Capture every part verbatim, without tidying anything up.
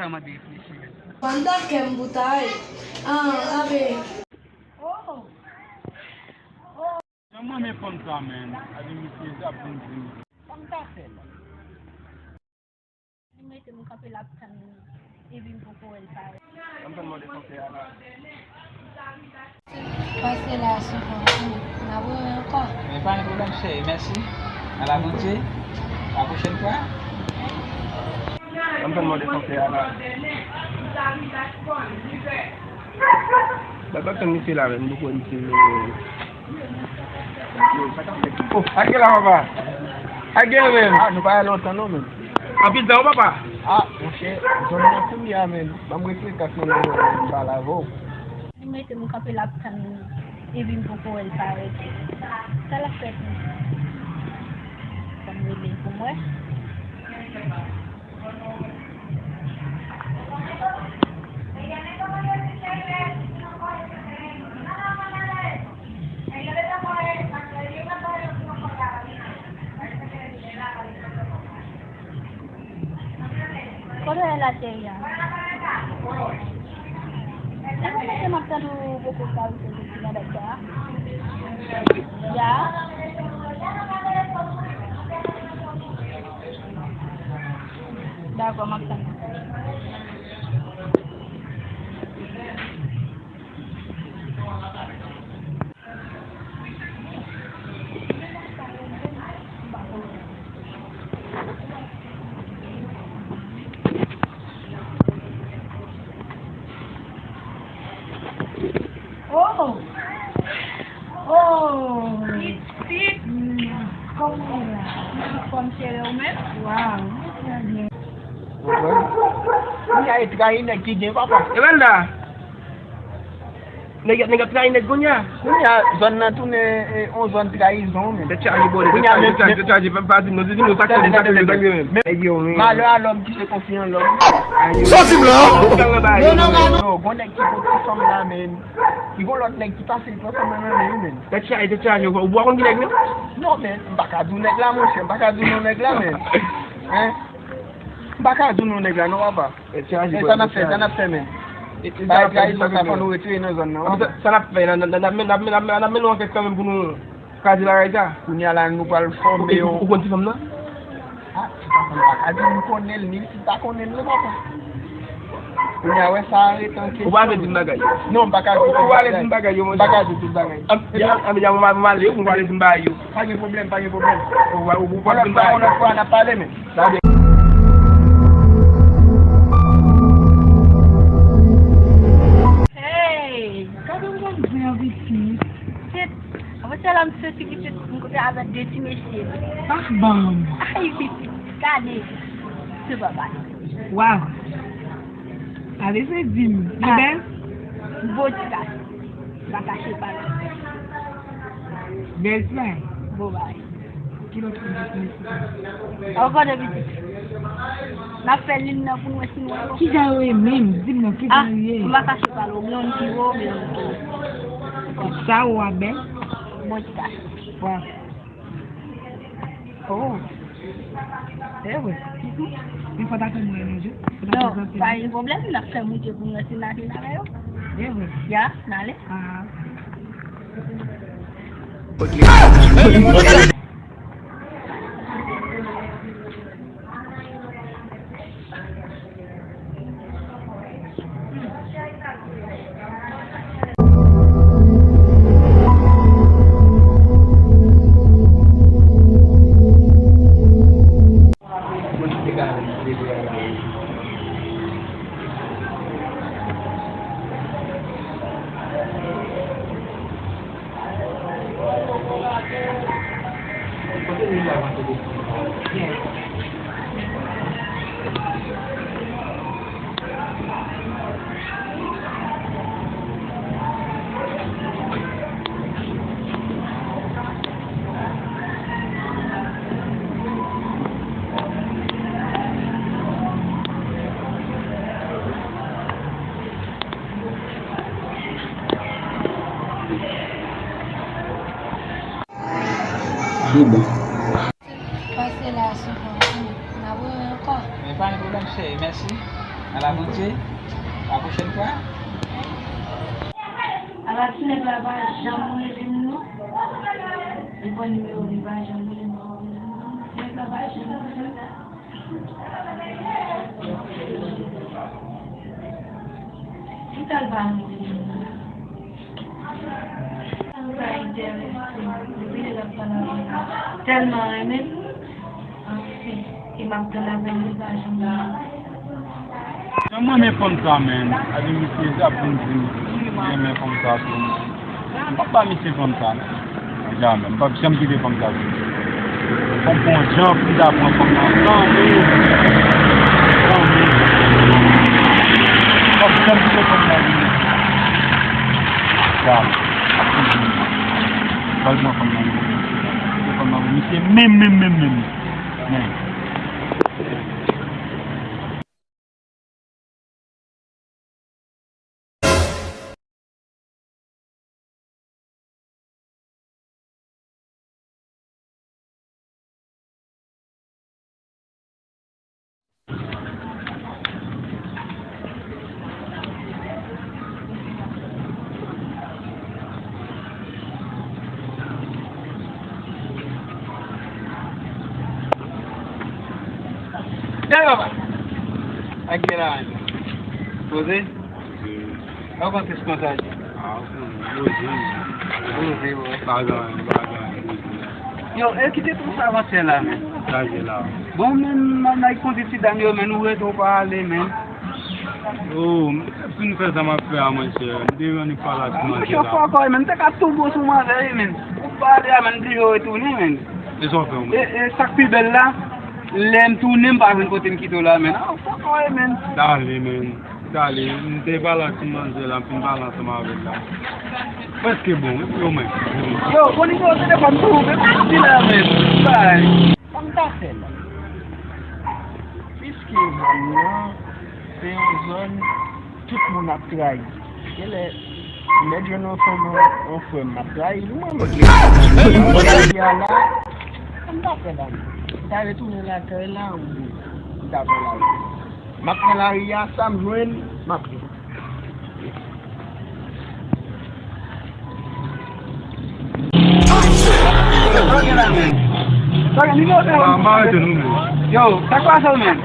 Mande reflechi, men. Pandan kè m boutay. Ah, abe. Jan m renmen fanm sa, men. Ade misye ap vin di m. Sa m ka fè la? Li mete m kanpe l ap tann li, epi m poko wè l parèt. Ann tann mòde konsèy a la. Pase la souvan, n ap rewè ankò. Men pa gen pwoblèm, cheri. Mèsi. A la Bondye. A pwochèn fwa. Ann tann mòde konsèy a la. Ba, ba, tann misye la, men. M poko wè misye. Oh, a gen la, papa? A gen, men. Ah, nou pa wè lontan, non, men. Anpil tan, wi, papa. Ah, monchè, zòn nan kounye a, men. Ban m retire kas mwen nan zòn nan, m pale avè w. Li mete m kanpe l ap tann li, epi m poko wè l parèt. Sa l ap fè tou? Ban m rele l pou m wè. Kote w al ateri a? E pou mete m ap tande w poko ka rive soti nan dat sa a. Ya. Dakò, m ap tann. Oh! Oh! Pitit! Kòman w ye la? Anfòm, cheri, ou menm? Waw, mwen trè byen. Kounye a, e trayi nèg ki gen, papa. Evelda! Nèg, nèg ap trayi nèg kounye a. Kounye a, zòn nan tounen, eh, yon zòn trayizon, men. Tèt chaje, bòdè. Kounye a, tèt chaje, men, tèt chaje, tèt chaje, pa di m non, di m non, sa k fè, sa k fè, sa k fè, men. Nèg yo, men. Malè a lòm ki fè konfyans lòm. Sòti m la! Non, non, non, non. Yo, gon nèg ki pot ti fanm la, men. Ki gon lòt nèg ki pase, li pran fanm nan nan men, men. Tèt chaje, tèt chaje, ou pa konn ki nèg, non? Non, men, m pa ka di w nèg la, monchè, m pa ka di w non nèg la, men. Hein? M pa ka di w non nèg la, non, papa. E sa n ap fè, sa n ap fè, men. E, e, sa n ap fè, sa n ap fè, men. Sa n ap fè, n ap, n ap, n ap mennen yon ankèt kanmenm pou nou kraze bagay sa. Kounye a la, nou pral fòme yon. Ou, ou konn ti fanm nan? Ah, ti fanm pa ka di m konnen l, ni si pa konnen l, non, papa. Kounye a, wè sa arete an kesyon. Ou pa vle di m bagay yo? Non, m pa ka di w tout bagay. Ou pa vle di m bagay yo, monchè? M pa ka di w tout bagay. An, an, an, an, m ale, ou pa vle di m bagay yo? Pa gen pwoblèm, pa gen pwoblèm. Ou pa, ou, ou pa vle di m bagay yo? Yon lòt fwa, yon lòt fwa, n ap pale, men. Hey! Gade yon grann zen an pitit. Shit! Apre sa la, m soti ki te m kote avèk de ti mesye. Ah, banm. Ay, pitit, gade. Se papa. Waw. Gade se di m. Li bèl? Bon ti gason. M pa kache pa l. Bèl ti bagay. Bon bagay. Ki lòt moun ki fè sa? Ankò de pitit. N ap fè lin nan pou n wè si nou wè. Kijan yo ye menm? Di m non, kijan yo ye? Ah, m pa kache pa l, ou blonn pi wo, ou blonn pi wo. Sa ou a bèl? Bon ti gason. Waw. Oh. E vre. Men fò ta fè mwen yon jou. Fò ta prezante m. Non, pa gen pwoblèm, n ap fè moute pou n wè si n a vin avè yo. E vre. Ya, n ale. Ah. Li bon. Pase la souvan, n ap rewè ankò. Men pa gen pwoblèm, cheri, mèsi. À la bonne, à la prochaine fois. Ala ti nèg la pa janm rele m non. Li pran nimewo m, li pa janm rele m, pa rele m non. Nèg la pa janm rele m. Li tal pa janm rele m. Sa enterese m. Depi lè l ap pale avè m, tèlman renmen m. Anfen, e m ap tann avè l, li pa janm la. Janm renmen fanm sa, menn. Gade misye, sa pou m di m, li renmen fanm sa tou, menn. M p ap ba misye fanm sa, menn. Jamè. M p ap janm kite fanm sa tou. Fò m pran jan pou m ta pran fanm nan. Zanmi. Zanmi. M p ap janm kite fanm nan vini. Jamè. M p ap janm kite fanm nan vini. Kite fanm nan vini. Misye menm, menm, menm, menm. Men. Dèyè papa. Ak gen la menm. Poze? Ou konn se konsa di. Ah, ou konn poze. Poze, wi. Bagay, bagay, poze. Yo, e ki te tou sa avantyè la, menn? Sa je la. Bon, menn, manman ki kondi ti dam yo, menn, ou rete ou pa ale, menn. Oh, fin fè sa m ap fè a, monchè. M te rann pale ak manzè la. Monchè, fòkòy, menn. M te ka tou bon sou manzè, wi, menn. Ou pale a, menn, m toujou retounen, menn. E sa w fè w, menn? E, e sa k pi bèl la, lè m tounen, m pa jwenn kote m kite w la, menn. Ah, fòkòy, menn. Dale, menn. Dale, m te pale ak ti manzè la, m fin pale ansanm avè l la. Prèske bon, wi, yo, menn. Yo, bon nimewo telefòn tou, menn. Pati la, menn. Bay. Sa m ta fè la? Piske zòn nan se yon zòn tout moun ap trayi. Genlè, lè m jwenn yon fanm, yon, yon frè m, m ap trayi l, mwen menm. Jodi a la, sa m ta fè la? M ta retounen lakay la, oubyen m ta pran lari? M ap pran lari a, sa m jwenn, m ap pran. Yo, sa k pase w menm?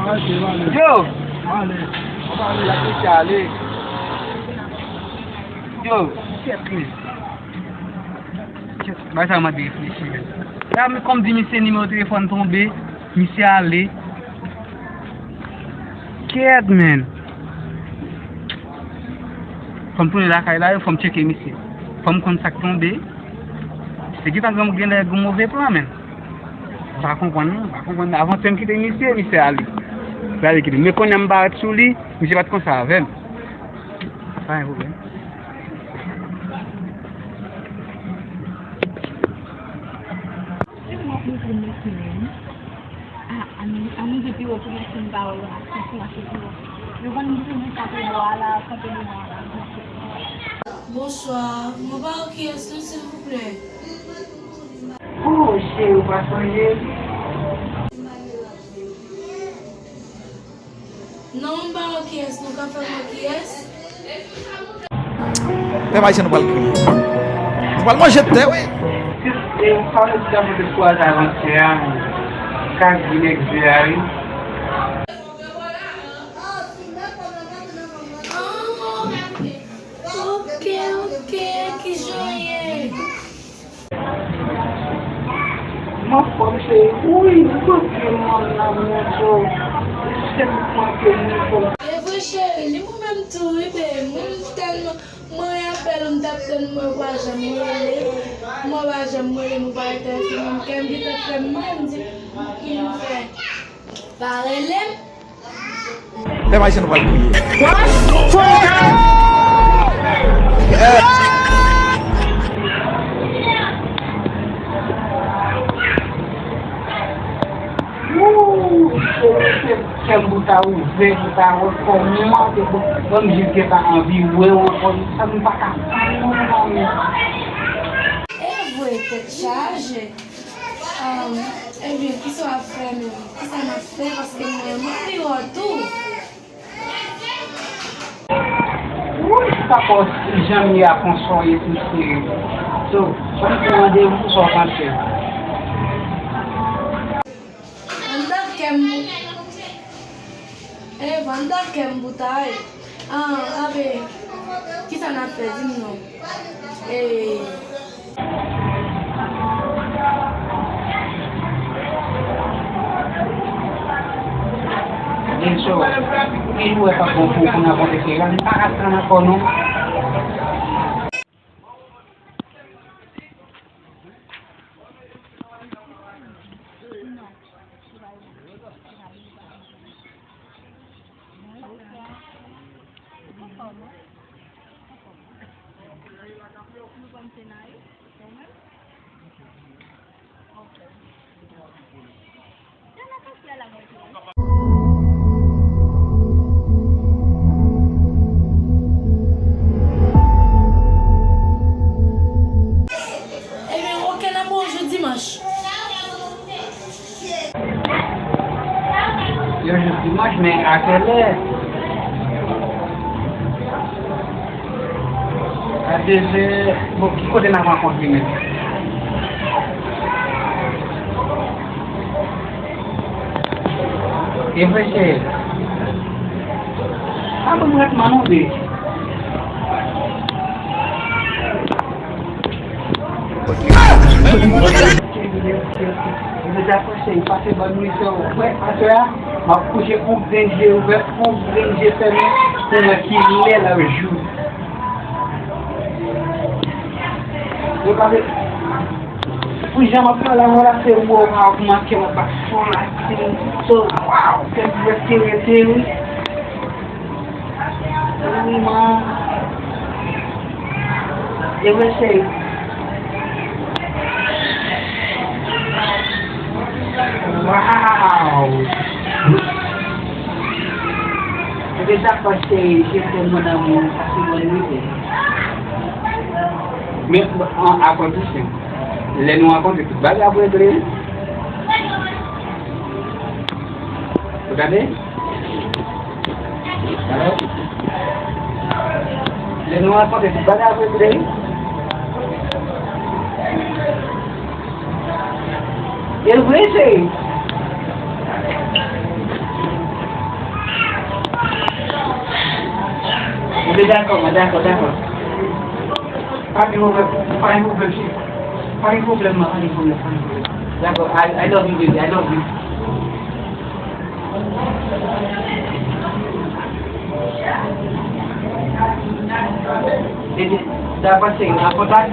Yo! Yo! Bagay sa mande reflechi menm. La, kòm di misye nimewo telefòn tonbe, misye ale. Kèt, menn. Fò m tounen lakay la, fò m tcheke misye. Fò m konn sa k tonbe. Se gentan gen, genlè gen move plan, menn. M pa konprann, non. M pa konprann. Avan, se m kite misye, misye ale. Misye ale kite m. Men kounye a m parèt sou li, misye pa t konsa avè m. Pa gen pwoblèm. Se mwen pou pou mèsi menm. Ah, ann, ann rive pi wo pou mèsi m pa wè yo, ann mache pi wo. Yo konn di nou sa pou bò a la, kanpe devan an la, mache pi wo. Bonsoir, mwen pa wè kiyès non, silvouplè. Oh, cheri, ou pa sonje? Non, m pa wè kiyès, nou ka fè m wè kiyès? Pèp ayisyen, nou pral kriye. Nou pral manje tè, wi. Sis, e ou pa wè ti avanse kouraj avantyè a, kaz di nèg vè a, wi. Ah, ok, ok, kijan w ye? Mwen fò m cheri, wi, ou kote m nan mwen cho. Se m pran ke m fò. E vre cheri, li mwen menm tou, wi, baby. Mwen tèlman, mwen apèl ou, m t ap tann mwen, ou pa janm rele. Mwen pa janm rele, mwen pa enterese, mwen kè m gentan fè m mal, m di, ki nou fè? Pa rele m. Pèp ayisyen, nou pral kriye. Wouuu, se mesye kè m pou ta ouvè, pou ta wè kòman te bon. Ban m jis gentan anvi wè w ankò, sa m pa ka tann non, zanmi. E vre, tèt chaje. Ahn, ebyen, kisa w ap fè menm? Kisa m ap fè? Paske mwen, mwen pi wè w tou. Sa pòs jan m ye a konsa w ye tou sere. So, ban m pou randevou sa w panse. Vanda kè m bou-, eh, Vanda kè m boutay. Ah, abe, kisa n ap fè, di m non. Eh. Gen so, gen jou wè pa bon pou, pou n rakonte se la, m pa ka tann ankò non. Ebyen, oke, n ap wè w jou dimanch. Yo jou dimanch, men a kèlè? A de zè. Bon, ki kote n ap rankontre menm? E vre, cheri. Pa ban m ret manove. Mwen dakò, cheri, pase bòn mwen, cheri. Wè, aswè a, m ap kouche pou grenn je ouvè, pou grenn je fèmen, pou m wè kilè l ap jou. Mwen pase. Pou jan m ap pale avè w la, se ou w ap manke, w ap bat fon la, se so, waw, kè m prèske rete, wi. Wi, man. E vre, cheri. Waw. Ebyen, dakò, cheri, je t'aime, mon amour, pase bòn nwit. Men, an, akondiksyon. Lè nou rankontre, tout bagay ap regle, wi. Ou tande? Alo? Lè nou rankontre, tout bagay ap regle, wi. E vre, cheri. Ebyen, dakò, man, dakò, dakò. Pa gen pwoblèm, pa gen pwoblèm, cheri. Pa gen pwoblèm, man, pa gen pwoblèm, pa gen pwoblèm. Dakò, I, I love you, baby, I love you. Ebyen, sa pase, n ap kontak.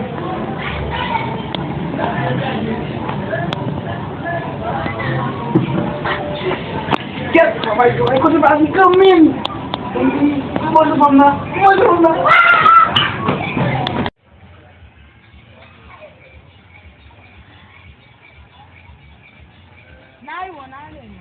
Kèt, papa, yo, e kote pa vin kanmenm. Bonjou, fanm nan. Bonjou, fanm nan. N a rive, n a rive.